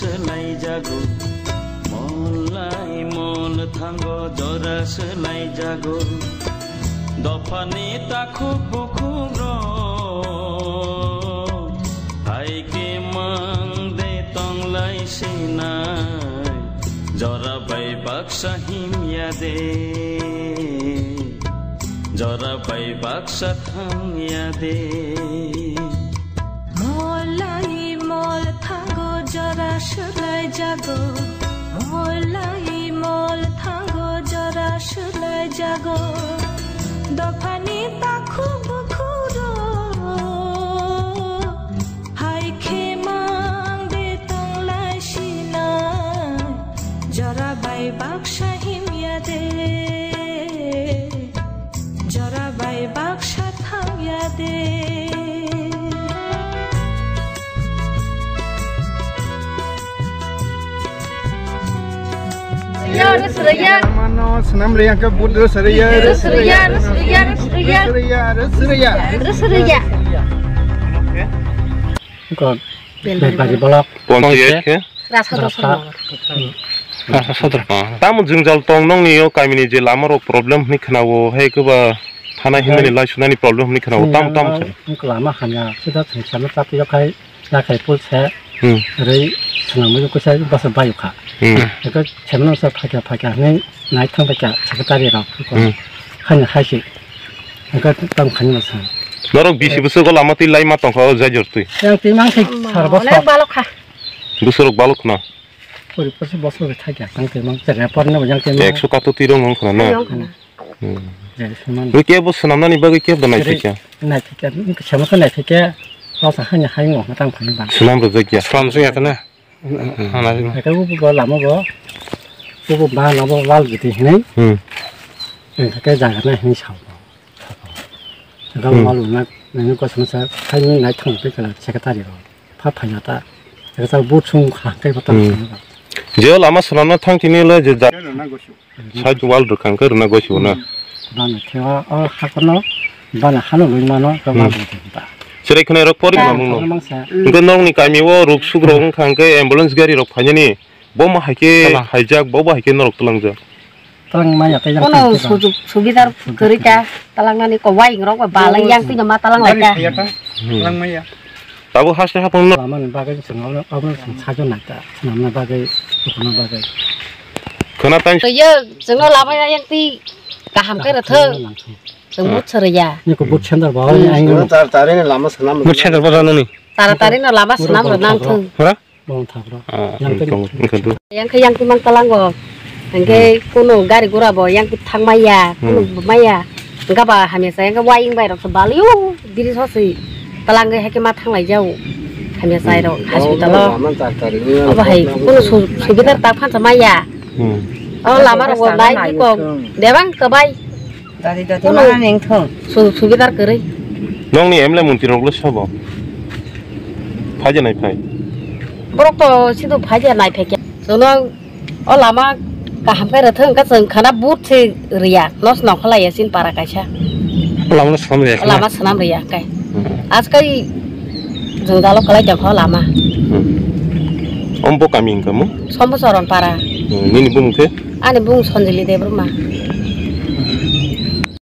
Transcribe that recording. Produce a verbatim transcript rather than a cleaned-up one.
Swlaijago, mol lai mol thango jora swlaijago. Dophani takhuk bukhuk rok, hai khe mang de tonglai sinai, jora bai baksa himya de, jora bai baksa thangya de. Mol lai mol thango jora swlaijago, mol lai mol thango jora swlaijago. Dophani takhuk bukhuk rok, hai khe mang de tonglai sinai, jora bai baksa himya de. Jora bai baksa thangya de. Mano, swnam rwya khe but rw srwya. Rw srwya, rw srwya, rw srwya. Rw srwya, rw srwya. Rw srwya. Kon? Belbari block. Panchayat khe? Rasa Rasa. Dosra. Rasa Sodra. Ah, tamo jwngjal tong nongni o kamini je lama rok problem hwnwi khwnao, hai koba thana himnani lai sunani problem hwnwi khwnao, tamo tamo se. Wngkha lama hamya, sida sengsa no chapio khai, yakhai pul se, Hmm. rei swnamwi kusa basa bayu kha. Hmm. Eko chemno sa phakya phakya hwnwi nai thang phakya secretary rok. Hmm. Khani hai se. Eko tam khani masa. Norok bisi bwswk o lama twi lai ma tongkha o jai jor twi. Yang twi mang khai sar bosor. Onek balok kha. Bwswrok balok khna. Pori pori bosor bai thakya, tang twi mang, chakra porno bo yang twi mang. Ekso kato twi rong wng khna na. Ayong khna. Hmm. Jai suman. Ri kebo swnamnani bagwi kebo nai thikya. Nai thikya, sama sa nai thikya. Rasa hanya hai ngo, matang khani bang. Swnam rwjak ya. Swnam sung ya khna. Hmm. Hana sung. Eka bu bo lama bo. Bu bo ba lama bo wal giti hinai. Hmm. Eka ke jaga na hinai sao. Eka Hmm. wal unak, nini kosong sa, hai nini nai thang pe kala secretary ro. Pha phanya ta. Eka sa bu chung kha, kai pha ta Hmm. phanya ta. Je lama swnamna thang tini le je ja-, side wall rwkha hwnkhe rwna gosi bo na. Bana thewa o hakono, bana hano lwi mano, ka Hmm. wall rwkha ta. Cherai khwnai rok porik Hmm. mamung no. Mangsa. Hwnkhe nokni kami o ruk suk rok wngkha hwnkhe ambulance gari rok phainani. Bo ma hai khe Tala. Haijak, bo bo hai khe norok twlangjak. Talang maya tei yang Kono tei sujuk subidar kwrwi ta, talangnani ko waying rok ba balai yang twi ma talang lai ta. Hmm. Talang maya. Tabuk haste hapang no. Lamani bagwi chwng abno, abno chwng sajo nai ta, swnamna bagwi, rukna bagwi. Khwna tang. Yo, chwngno lama yang twi kaham khe rwthwng. Chwng but srwya. Niko but center ba, Hmm. ang Tar tari ni lama swnam. But center ba janani. Tara tari no lama swnam rw nang thwng. Hora? Bong thagra. Ah, Yang tei wngkha, wngkha tu. Yang khe yang twi mang talango. Hingke Hmm. kuno gari gura bo yang twi thang maya, kuno Hmm. bo maya. Hingke ba hamya sa yang khe waying bai rok se balio, biri so si talang khe ma thang lai jao. Hamya sa rok Hmm. hospital o. Lama tar tar ni Abo hai problem. Kuno su-, subidar ta phan sa maya. Hmm. O lama rok bo nai ni kok. Debang kebai. Dadi dadi Kono mana neng thong? Su-, subidar kwrwi. Nongni M L A mantri rok le sabo? Phaija nai phai. Borok to sido phaija nai phai khe. Jono o lama kaham khe rwthwng khe chwng khana but se riya. Nos nong khalai ya sin para kaisa. Lama no swnam riya. Lama swnam riya kai. Hmm. Ajkai jwngjalo kwlai tongkha o lama. Hmm. Ombo kami wngkha mo? Sombo Choron para. Hmm, nini bumung khe? Ani bumung Sanjili Debbarma.